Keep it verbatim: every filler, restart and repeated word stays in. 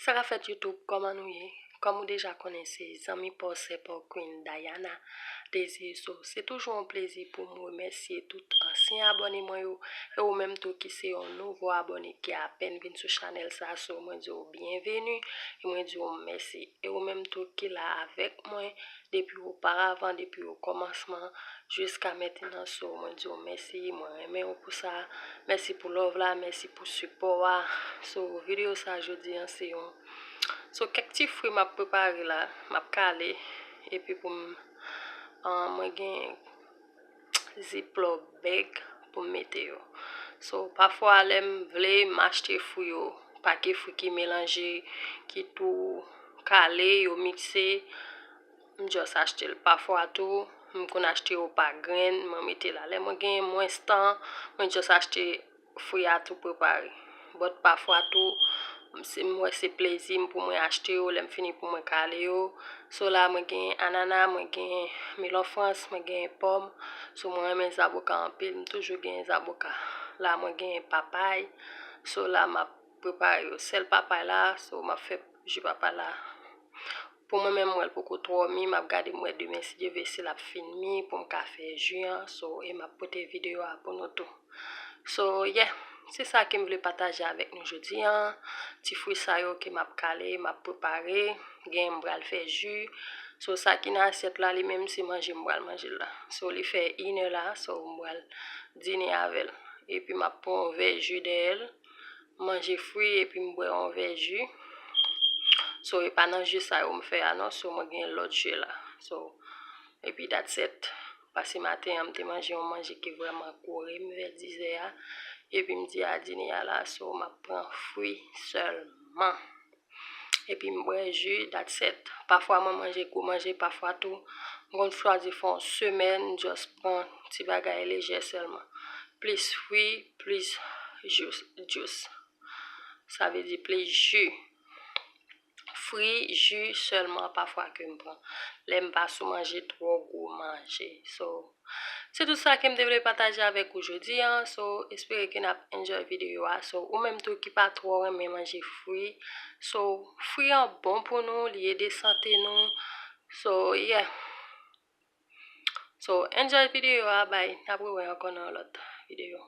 Sa ka fèt YouTube, kòman nou ye? Kòm ou deja konnen, se zanmi pa w, sè pa w, Queen Diana Désir. So, se toujou yon plezi pou m remèsye tout ansyen abòne mwen yo, e ou menm tou ki se yon nouvo abòne ki apèn vin sou chanèl sa. So, mwen di w byenveni, e mwen di w mèsi. E ou menm tou ki la avèk mwen depi oparavan, depi o kòmansman jiska mentnan. So, mwen di w mèsi, mwen renmen w pou sa. Mèsi pou love la, mèsi pou sipò a. So, videyo sa jodi an se yon, so, kèk ti fwi m ap prepare la, m ap kale, epi pou m, ah, mwen gen ziploc bag pou m mete yo. So, pafwa lè m vle, m achte fwi yo, pake fwi ki melanje, ki tou kale, yo mikse, m just achte l. Pafwa tou, m konn achte yo pa grenn, mwen mete la. Lè mwen gen mwens tan, mwen just achte fwi a tou prepare. But pafwa tou, m se, m wè se plezi m pou mwen achte yo, lè m fini pou mwen kale yo. So la, mwen gen anana, mwen gen melon frans, mwen gen pòm. So, mwen renmen zaboka anpil, m toujou gen zaboka. La, mwen gen papay. So la, m ap prepare yo. Sèl papay la, so, m ap fè ji papay la. Pou mwen menm, mwen, l poko twò mi, m ap gade, m wè demen, si Dye vle, si l ap fin mi, pou m ka fè ji an. So, e m ap pote videyo a pou nou tou. So, yeah, se sa ke m vle pataje avèk nou jodi an. Ti fwi sa yo ke m ap kale, m ap prepare, gen m pral fè ji. So, sa ki nan asyèt la, li menm, se manje m pral manje l la. So, li fè inè la, so, m pral dine avè l. Epi, m ap pran yon vè ji dèyè l. Manje fwi epi m bwè yon vè ji. So, e pa nan ji sa yo m fè a non, so mwen gen lòt ji la. So, epi that's it. Pase maten an, m te manje yon manje ki vrèman kore m vè dizè a. Epi m di a dine a la, so m ap pran fwi sèlman. Epi m bwè ji, that's it. Pafwa mwen manje gwo manje, pafwa tou, m konn chwazi fè yon semèn, just pran ti bagay lejè sèlman. Plis fwi, plis jus, jus. Sa vle di plis ji. Fwi, ji sèlman pafwa ke m pran. Lè m pa sou manje twò gwo manje. So, se tout sa ke m te vle pataje avèk ou jodi an. So, espere ke n ap enjoy videyo a. So, ou menm tou ki pa twò renmen manje fwi. So, fwi an bon pou nou, li ede sante nou. So, yeah. So, enjoy videyo a, bye. N ap rewè ankò nan yon lòt videyo.